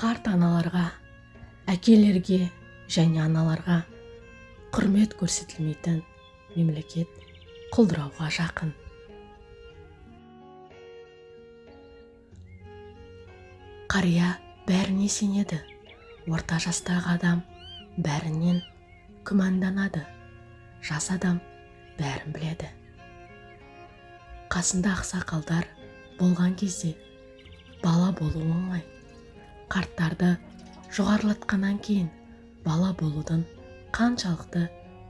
Қарт аналарға, әкелерге және аналарға құрмет көрсетілмейтін мемлекет құлдырауға жақын. Қария бәріне сенеді, орта жастағы адам бәрінен күмәнданады, жас адам бәрін біледі. Қасында ақсақалдар болған кезде бала болу оңай. Қарттарды жоғарылатқаннан кейін бала болудың қаншалықты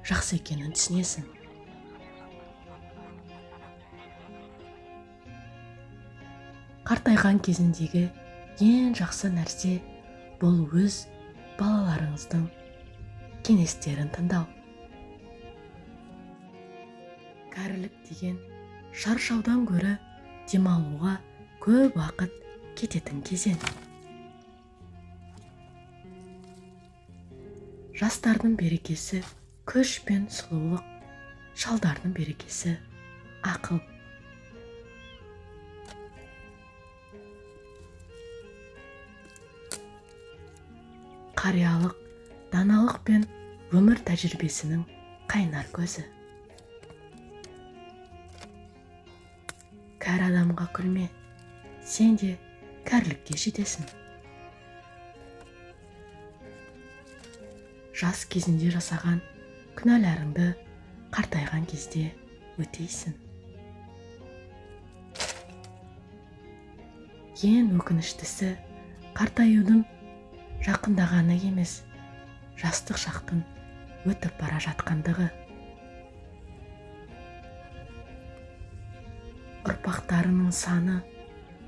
жақсы екенін түсінесің. Қартайған кезіндегі ең жақсы нәрсе бұл өз балаларыңыздың кеңестерін тыңдау. Кәрілік деген шаршаудан гөрі демалуға көп уақыт кететін кезең. Жастардың берекесі күш пен сұлулық, шалдардың берекесі ақыл. Қариялық, даналық пен өмір тәжірибесінің қайнар көзі. Кәрі адамға күлме, сен де кәрілікке жетесің. Жас кезінде жасаған күнәларыңды қартайған кезде өтейсің. Ең өкініштісі қартаюдың жақындағаны емес, жастық шақтың өтіп бара жатқандығы. Ұрпақтарының саны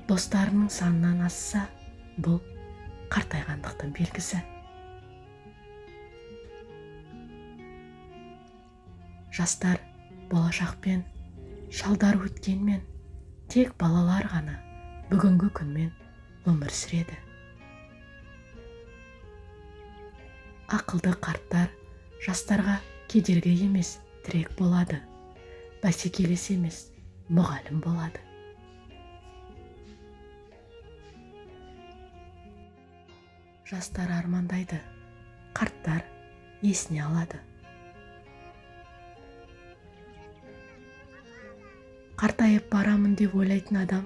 достарының санынан асса, бұл қартайғандықтың белгісі. Жастар болашақпен, шалдар өткенмен, тек балалар ғана бүгінгі күнмен өмір сүреді. Ақылды қарттар жастарға кедергі емес, тірек болады. Бәсекелес емес, мұғалім болады. Жастар армандайды, қарттар есіне алады. Қартайып барамын деп ойлайтын адам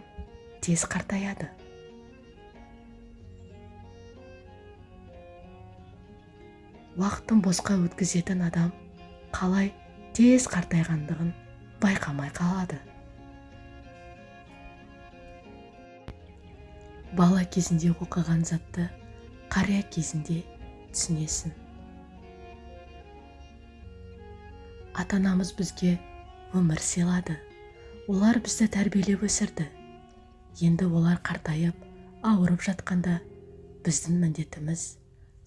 тез қартаяды. Уақытын босқа өткізетін адам қалай тез қартайғандығын байқамай қалады. Бала кезінде оқыған затты қария кезінде түсінесің. Ата-анамыз бізге өмір сыйлады. Олар бізді тәрбиелеп өсірді. Енді олар қартайып, ауырып жатқанда біздің міндетіміз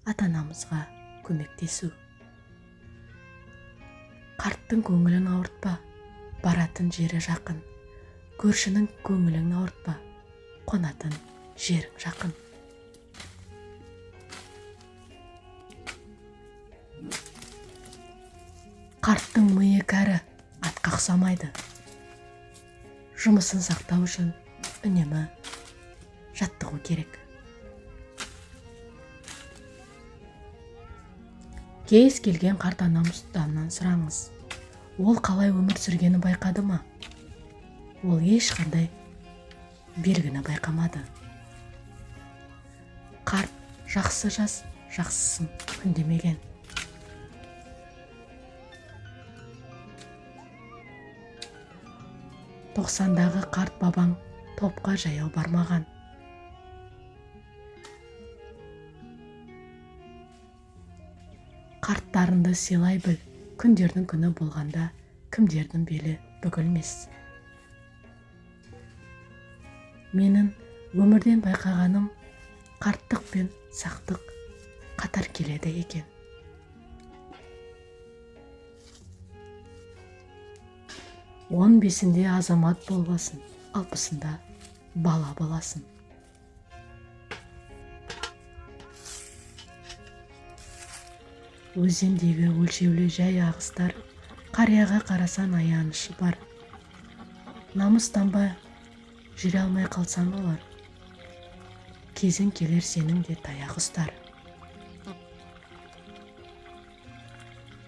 ата-анамызға көмектесу. Қарттың көңілін ауыртпа, баратын жері жақын. Көршінің көңілін ауыртпа, қонатын жерің жақын. Қарттың миы кәрі, атқа ұқсамайды. Жұмысын сақтау үшін үнемі жаттығу керек. Кез келген қарт анамыздан сұраңыз. Ол қалай өмір сүргенін байқады ма? Ол ешқандай белгіні байқамады. Қарт жақсы жас, жақсысын күндемеген. Тоқсандағы қарт бабаң топқа жаяу бармаған. Қарттарыңды сыйлай біл, күндердің күні болғанда кімдердің белі бүгілмес. Менің өмірден байқағаным, қарттық пен сақтық қатар келеді екен. Он бесінде азамат боласың, 60-ында бала боласың. Өзендегі өлшеулі жай ағыстар қарияға қарасан аянышы бар. Намыстанба, жүре алмай қалсаң олар. Кезің келер сенің де таяқ ұстар.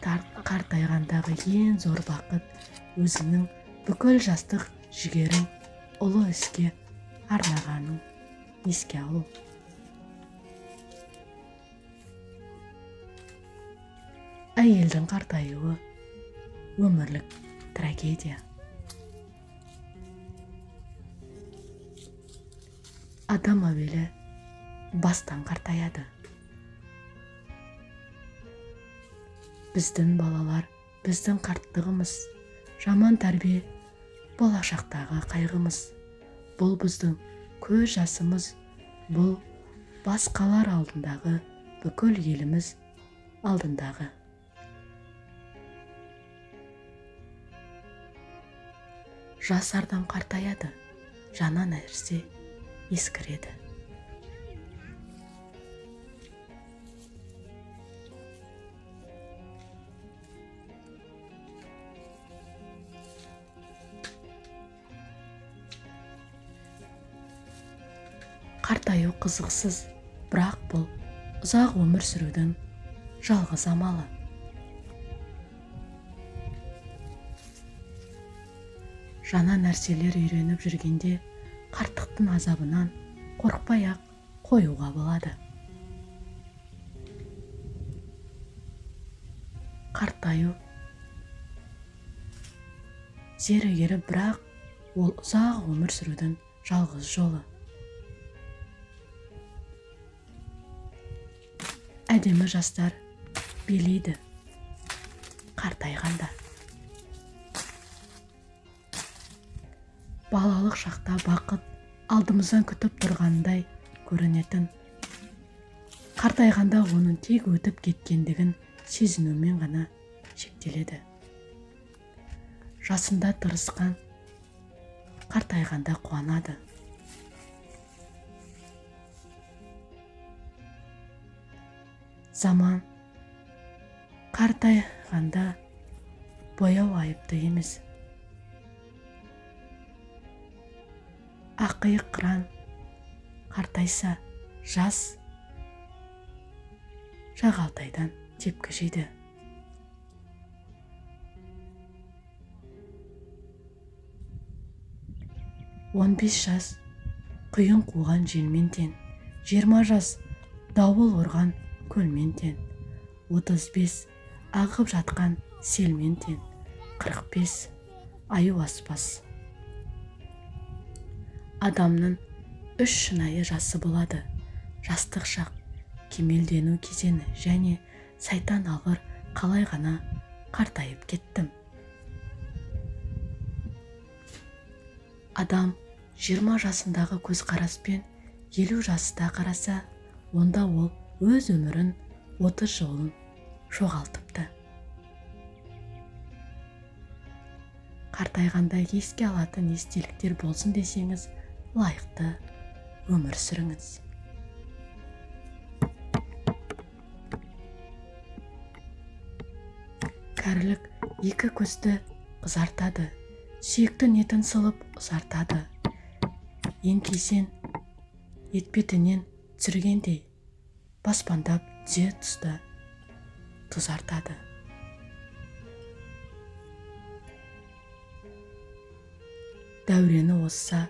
Қартайғандағы ең зор бақыт өзіңнің бүкіл жастық жігерің ұлы іске арнағанын еске алу. Әйелдің қартаюы өмірлік трагедия. Адам әуелі бастан қартаяды. Біздің балалар, біздің қарттығымыз, жаман тәрбие болашақтағы қайғымыз. Бұл біздің көз жасымыз, бұл басқалар алдындағы, бүкіл еліміз алдындағы. Жас адам қартаяды, жаңа нәрсе ескіреді. Қартаю қызықсыз, бірақ бұл ұзақ өмір сүрудің жалғыз амалы. Жаңа нәрселер үйреніп жүргенде қарттықтың азабынан қорықпай-ақ қоюға болады. Қартаю зерігері, бірақ ол ұзақ өмір сүрудің жалғыз жолы. Әдемі жастар билейді қартайғанда. Балалық шақта бақыт алдымыздан күтіп тұрғандай көрінетін. Қартайғанда оның тек өтіп кеткендігін сезінумен ғана шектеледі. Жасында тырысқан қартайғанда қуанады. Заман қартайғанда бояу айыпты емес. Ақиық қыран қартайса жас жағалтайдан тепкі жейді. Он бес жас құйын қуған желмен тең, 20 жас дауыл ұрған көлмен тең, 35 ағып жатқан селмен тең, 45 аю аспас. Адамның 3 шынайы жасы болады. Жастық шақ, кемелдену кезеңі және сайтан алғыр қалай ғана қартайып кеттім. Адам 20 жасындағы көзқараспен 50 жаста қараса, онда ол өз өмірін 30 жылын жоғалтыпты. Қартайғанда еске алатын естеліктер болсын десеңіз, лайықты өмір сүріңіз. Кәрілік екі көзді қызартады, сүйектің етін сылып ұзартады. Еңкейсең етпетінен түсіргендей, баспандап түзе тұста тұзартады. Дәурені озса,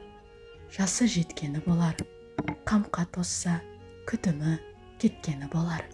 жасы жеткені болар, қамқа тосса, күтімі кеткені болар.